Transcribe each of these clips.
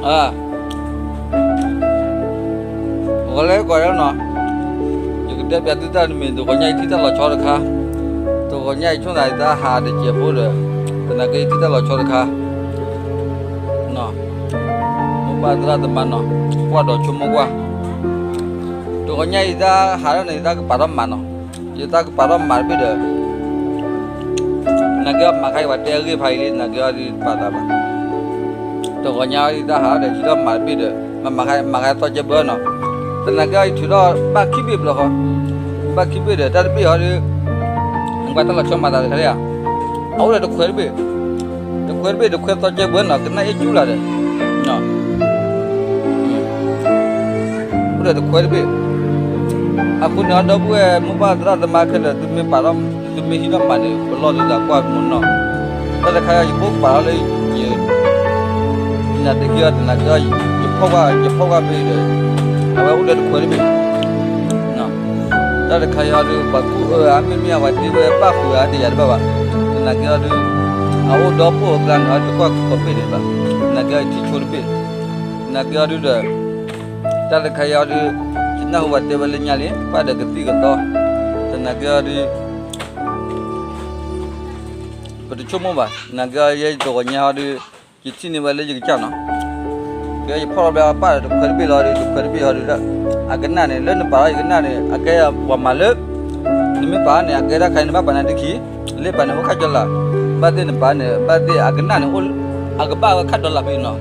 အ ဂီၤလၢဂီၤလၢနီၤ, ယကတဲပျးသုတၢ်တမံၤ တဂီၤညါအံၤထံၣ်တၢ်လီၤဆီတခါ, တဂီၤညါအံၤဆိသးယတၢ်ဟးတစဲးဖိဒီး, သနာ်က့ယထံၣ်တၢ်လီၤဆီတခါ, မိၢ်ပၢ်သရၣ်သမါနီၤ, ကွၢ်ဒီးဆိကမိၣ်ကွၢ်, တဂီၤညါအံၤတၢ်ဟးထီၣ်န့ၣ် ယတၢ်ကပာ်ထီၣ်မၤနီၤ, ယတၢ်ကပာ်ထီၣ်မၤတဘ့ၣ်ဒီး သနာ်က့အီၤမၤခါအံၤပှၤတဲအဂ့ၢ်ဖးအံၤလံ သနာ်က့အီၤဒုးပာ်သးဘၣ်, တဂီၤညါအံၤတၢ်ဟးဒီး ယထီၣ်မၤတဘ့ၣ်ဒီး မၤမၤခါ မၤခါသီကဲဘၢနီၤ, သနာ်က့အီၤယထုးထီၣ်ဘၣ်ခံဘ့ၣ်ဘျီဃီ, ဘၣ်ခံဘ့ၣ်ဒီး တၢ်တဘ့ၣ်ဟီဒုး နကွၢ်တၢ်လီၤဆီမၤသးတခါလံဧါ, အအိၣ်ဒီးတခွဲးတဘ့ၣ်, တခွဲးတဘ့ၣ် တခွဲးသီကဲဘၢနီၤ ကနၣ်အ့ၣ်ကၠူလၢ်ဒီး အိၣ်ဒီးတခွဲးတဘ့ၣ်, အဃိန့ၣ်အဒီပုၢ်ဝဲၢ်မိၢ်ပၢ်သရၣ်သမါခဲလၢာ် သုမ့ၢ်ပာ်ထီၣ် သုမ့ၢ်ဟံးထီၣ်မၤန့ၣ် ပလီၢ်သုသးကွၢ်မုာ်နီၢ်, တၢ်တခါအံၤယဖိကပာ်ထီၣ်လၢ ယ နၤတဟံးအီၤ သနာ်က့အီၤ ယဖီၣ်ကွၢ် ယဖီၣ်ကွၢ်ဖဲအံၤဒီး အဝဲအိၣ်ဒီးတခွဲးတဘ့ၣ် တၢ်တခါအံၤအီၤဒုး ပှၤကူၣ်အၢအါမ့ၢ်မ့ၢ်အဝဲသ့ဝဲဘၣ်ဃုာ်အါတယၤတဘၣ်ဘၣ်, သနာ်က့အီၤဒုး အအိၣ်ဒီးပိာ်အကျါန့ၣ် အတကွၢ်ကီးဘ့ၣ်န့ၣ်ဘၣ်, သနာ်က့အီၤထံဆိတဘ့ၣ်, သနာ်က့အီၤဒုးဒီး တၢ်တခါအံၤအီၤဒုး ယနၢ်ဟူဘၣ်တဲဝဲလၢညါလံ ပၢ်ဒီးကသံၣ်ကသီ, သနာ်က့အီၤဒုး ပတဆိကမိၣ်ဘၣ်, သနာ်က့အီၤယဲတဂီၤညါအီၤဒုး ယထံၣ်န့ၢ်ဝဲလၢယကစၢ်နီၤ, ကဲယဖီၣ်ထီၣ်ဘၣ်ပၢ်ဒီးတခွဲးတဘ့ၣ်လီၤဒီး တခွဲးတဘ့ၣ်အီၤဒုး အကနၣ်န့ၣ် လၢနပာ်ထီၣ်ယကနၣ်န့ၣ် အကဲပှၤမၤလၢ နမ့ၢ်ပာ်န့ၣ် အကဲတၢ်ခါအံၤ နဘၣ်ပာ်နၤဒ့ခံ, လၢပာ်န့ၣ်အိၣ်ခါကၠီလၢ်, ဘၣ်သ့ၣ်နပာ်န့ၣ် ဘၣ်သ့ၣ်အကနၣ်န့ၣ် အကဘၣ်ဝဲခါဒီးလၢ်ဖဲအံၤနီၤ,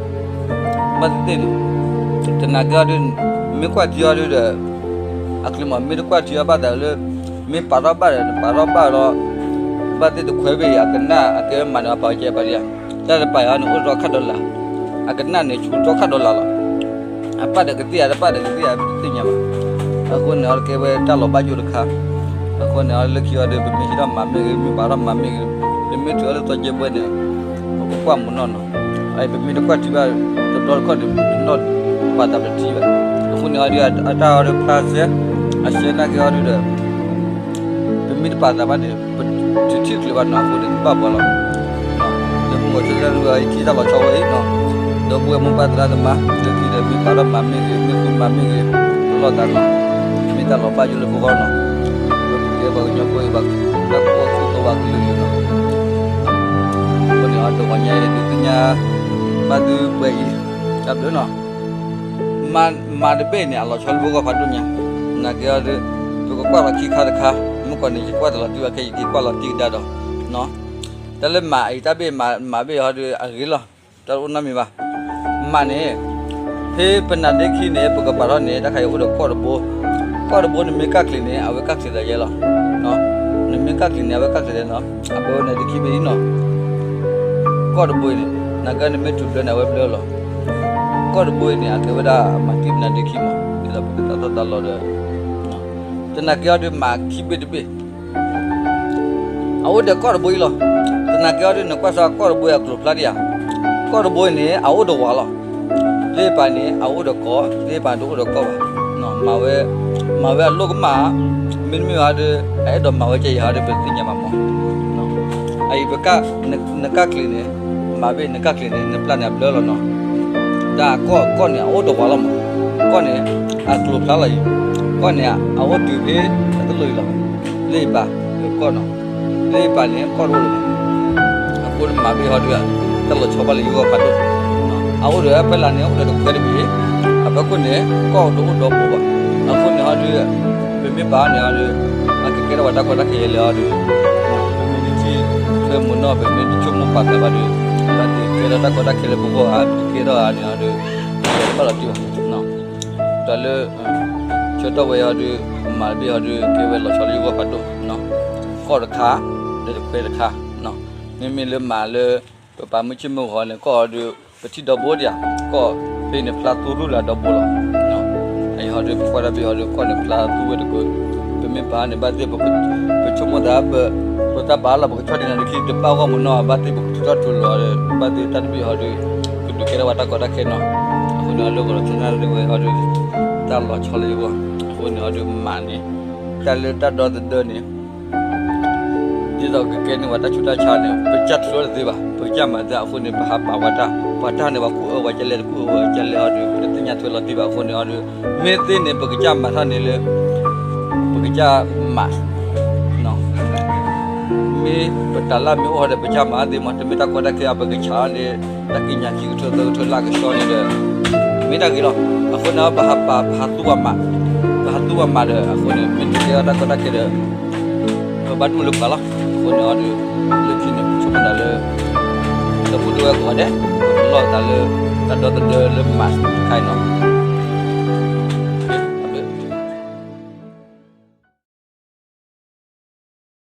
ဘၣ်သ့ၣ်သ့ၣ်န့ၣ် သနာ်က့အီၤဒုး မ့ၢ်ကွၢ်ထံအီၤဒုးဒီး အချ့မး မ့ၢ်တကွၢ်ထံအီၤဘၣ်သးလၢ မ့ၢ်ပာ်ထီၣ်ဘၣ်ဒီး နပာ်ထီၣ်ဘၣ်လီၤ, ဘၣ်သ့ၣ်တခွဲးဘ့ၣ်အံၤ အကနၣ်အကဲမၤန့ၣ် အပာ်ဝဲကဲပာ်လံဧါ, တၢ်တပာ်အံၤအီၤန့ၣ် အိၣ်ဒီးခါဒီးလၢ်, အကနၣ်န့ၣ် ဆူထီၣ်ခါဒီးလၢ်လီၤ, အပၢ်ဒီးကသံၣ်ဧါ တပၢ်ဒီးကသံၣ်ဧါ ပတသ့ၣ်ညါဘၣ်, အဃိန့ၣ်အီၤကဲဝဲတၢ်လီၤဘၣ်ယိၣ်တခါ, အဃိန့ၣ်အီၤလၢခံအီၤဒီး ပမ့ၢ်ဟံးထီၣ်မၤမ့ၢ်ဂ့ၤ မ့ၢ်ပာ်ထီၣ်မၤမ့ၢ်ဂ့ၤ ပမ့ၢ်ထုးအီၤလၢသီကဲဘၢန့ၣ် ပကကွၢ်မုာ်နီၢ်နီၤ, ပမ့ၢ်တကွၢ်ထံဘၣ် တဘျီတခီၣ်န့ၣ် ပနီၢ်ပာ်သးပတထံဘၣ်, အဃိန့ၣ်အီၤဒုး အတၢ်အီၤဒုးဖျါစဲ အရှဲနာ်က့အီၤဒုးဒီး ပမ့ၢ်တပာ်သးဘၣ်န့ၣ် ပတထံၣ်ချုးဘၣ်နီၤ အဃိန့ၣ် ပဘၣ်ပှၤလီၤ, လၢမုၢ်ဂီၤဆၢထၢၣ်ဒုး ယထံၣ်တၢ်လီၤဆီဝဲအံၤနီၤ, ဒီပုၢ်ဝဲၢ်မိၢ်ပၢ်သရၣ်သမါ လၢခံဒီး မ့ၢ်ပာ်ထီၣ်မၤမ့ၢ်ဂ့ၤ မ့ၢ်ဃုမၤမ့ၢ်ဂ့ၤ ပလီၢ်သးနီၤ, မ့ၢ်တၢ်လီၤဘၣ်ယိၣ်လၢပဂီၢ်နီၤ, ပကဲပှၤကညီဖိအံၤ ပှၤတၢ်ကီၢ်သူၣ်သီဝဲကလုာ်လၢနီၤ, အဃိန့ၣ်အီၤတဂီၤညါအံၤ ဒုးသ့ၣ်ညါဘၣ်သုပှဲၤအံၤ တၢ်ဘျုးနီၤ မၤတဘ့ၣ်န့ၣ် အလီၤဆီလၢပဂီၢ်ဖးဒိၣ်ညါ, သနာ်က့အီၤဒုး ပကကွၢ်လီၤခံခါတခါ, မုၢ်ကီၢ်န့ၣ် ယကွၢ်တလီၤတံၢ်ဘၣ်ခဲ ယက့ၤကွၢ်လီၤတံၢ်ကဒါဒီး, တၢ်လၢမၤအံၤတၢ်ဘ့ၣ်မၤဘ့ၣ်အီၤဒုးအဂ့ၤလီၤ, တၢ်တအိၣ်နီတမံၤဘၣ်, မၤန့ၣ် ဖဲပနၢ်ဒ့ခံန့ၣ် ပကပာ်ထီၣ်န့ၣ် တၢ်ခါအံၤအိၣ်ဒီးကီၢ်တဘိ, ကီၢ်တဘိနမ့ၢ်ကၢ်ချံးန့ၣ် အဝဲကၢ်ချံးသးယဲလီၤ, နမ့ၢ်ကၢ်ချံးန့ၣ် အဝဲကၢ်ချံးသးနီၤ, အဘၢဝဲနၢ်ဒ့ခံဘ့ၣ်အံၤနီၤ ကီၢ်တဘိအံၤန့ၣ် သနာ်က့နမ့ၢ်ထုးဘျၢန့ၣ် အဝဲဘျၢလီၤ, ကီၢ်တဘိအံၤန့ၣ် အကဲဝဲဒၣ်အမၤတံၢ်ပနၢ်ဒ့ခံမး ဒ်သိးပကတၢ်သိၣ်တၢ်လီၤဒီး သနာ်က့အီၤဒုးမၤခံဘ့ၣ်တဘ့ၣ် အအိၣ်ဒီးကီၢ်တဘိအံၤလီၤ, သနာ်က့အီၤဒုး နကွၢ်စ့ၢ်ကီးကီၢ်တဘိအံၤအကျိၤဖျါဒံးဧါ, ကီၢ်တဘိအံၤန့ၣ် အအိၣ်တဝးလီၤ, လၢပၢ်န့ၣ် အအိၣ်ဒီးကီၢ် လၢပၢ်တအိၣ်ဒီးကီၢ်ဘၣ်, မၤဝဲ မၤဝဲအလိၣ်ကမၣ်, မ့တမ့ၢ်ဘၣ်ဒီး အအဲၣ်ဒိးမၤဝဲကဲယၤဒီး ပသ့ၣ်ညါဘၣ်မး အအံၤပက နကၢ်ချံးန့ၣ် မၤဘ့ၣ်နကၢ်ချံးန့ၣ် နပျၢ်န့ၣ်အဘျၢလီၤနီၤ, တၢ်ကီၢ် ကီၢ်န့ၣ် အအိၣ်တဝးလီၤမး, ကီၢ်န့ၣ် အကျိၤဖျါလီၤအံၤ, ကီၢ်န့ၣ် အအိၣ်တုၤဖဲအကလိၤအံၤလီၤ, လၢပၢ် ကီၢ်နီၤ, လၢပၢ်န့ၣ် ကီၢ်တအိၣ်လၢၤဘၣ်, အဃိန့ၣ်မၤဘ့ၣ်ဟီဒုး တၢ်လီၤဆီဘၣ်လၢယဂီၢ်ဖးဒိၣ်, အအိၣ်ဒီးဖဲလၢ်န့ၣ် အိၣ်ဒီးတခွဲးတဘ့ၣ်, အဖီခိၣ်န့ၣ် ကီၢ်တအိၣ်ဒီးဘိဘၣ်, အဃိန့ၣ်ဟီဒုး ပမ့ၢ်ပာ်န့ၣ်ဟီဒုး အကကဲထီၣ်ပှၤတၢ်ကီတၢ်ခဲယဲလဲၣ်ဟီဒုး ပမ့ၢ်တထံၣ်ထွဲမုာ်နီၢ် ပမ့ၢ်တဆိကမိၣ်ပာ်သးဘၣ်ဒီး ဘၣ်သ့ၣ်ကဲထီၣ်တၢ်ကီတၢ်ခဲလၢပဂီၢ်ဧါ ပတကဲထီၣ်ဧါန့ၣ်ဟီဒုး တဘၣ်လီၤတံၢ်ဘၣ်, တၢ်လၢ ဆၢထၢၣ်ဝဲဟီဒုး မၤတဘ့ၣ်ဟီဒုး ကဲဝဲလီၤဆီလၢယဂီၢ်ဖးဒိၣ်, ကီၢ်တခါ ဒီးတခွဲးတခါ, မ့မ့ၢ်လၢမၤလၢ ပပာ်မုၢ်ဆ့ၣ်မုၢ်ဂီၤန့ၣ် ကီၢ်ဟီဒုး ပထံၣ်ဒီဘိဒံးဧါ, ကီၢ်ဖဲန့ၣ်ဖျါသူရူၢ်လၢအဒီဘိလီၤ, အအံၤဟီဒုး ပကွၢ်တၢ်ဘ့ၣ်ဟီဒုး ကီၢ်န့ၣ်ဖျါသူဝဲတကၢၢ်, ပမ့ၢ်ပာ်န့ၣ် ဘၣ်သ့ၣ် ပဆိကမိၣ်သး ပတၢ်ဘၣ်လီၤ ပကဆီၣ်တံၢ်နၤဒ့ခံ တဘၣ်ဂီၢ်မုာ်နီၢ် ဘၣ်သ့ၣ်ပကထုးထီၣ်ထုးလီၤဒီး ဘၣ်သ့ၣ်တၢ်တဘ့ၣ်ဟီဒုး ကဒုးကဲထီၣ်ပှၤတၢ်ကီတၢ်ခဲနီၤ, အဃိန့ၣ် လၢဂီၤလီၤဆၢနၣ်ရံၣ်ဝဲဟီဒုး တၢ်လီၤဆီလၢယဂီၢ်, အဃိန့ၣ်ဟီဒုးမၤန့ၣ် တၢ်လၢတၢ်ဒီသဒၢန့ၣ် ဒ်သိးကကဲန့ၢ်ဝဲတၢ်ဆူးတၢ်ဆါန့ၣ် ပကစၢ်တသ့ဘၣ်, ပကစၢ်မၤသ့အဃိန့ၣ် ပဟးပာ်ဝဲတၢ်, ပှၤတၢ်န့ၣ် ပှၤကူၣ်အၢဝဲကလဲၣ် တကူၣ်အၢဝဲကလဲၣ်အီၤဒီး ပတသ့ၣ်ညါထွဲလီၤတံၢ်ဘၣ်အဃိန့ၣ်အီၤဒီး မ့ၢ်သ့န့ၣ် ပကစၢ်မၤထီၣ်န့ၣ်လၢ ပကစၢ်မၤ မ့ၢ်ပတၢ်လၢမ့ၢ်အိၣ်ဒီး ပကစၢ်မၤသ့မး, တမ့ၢ်တၢ်ကီတၢ်ခဲအံၤ ပကဆးအီၤန့ၣ် တၢ်ကံးညာ်ခံကထၢသၢကထၢလၢကဆှီန့ၣ်ဒီး မ့ၢ်တၢ်ဂ့ၤလီၤ. အဃိန့ၣ် ပဟးပာ် ပဟးသူဝဲမး, ပဟးသူဝဲမးဒီး အဃိန့ၣ် မ့ၢ်တကဲထီၣ်တၢ်ကီတၢ်ခဲဒီး ပဘၣ်ဒိၣ်လၢပှၤလီၤ. အဃိန့ၣ်အီၤဒီး လၢခံန့ၣ် ဆိကမိၣ်တၢ်လၢ ဒီပုၢ်ဝဲၢ်ကိးဂၤဒဲး ပလီၢ်သးလၢ တၢ်ဒီသဒၢလၢမၤတခါအံၤလီၤ.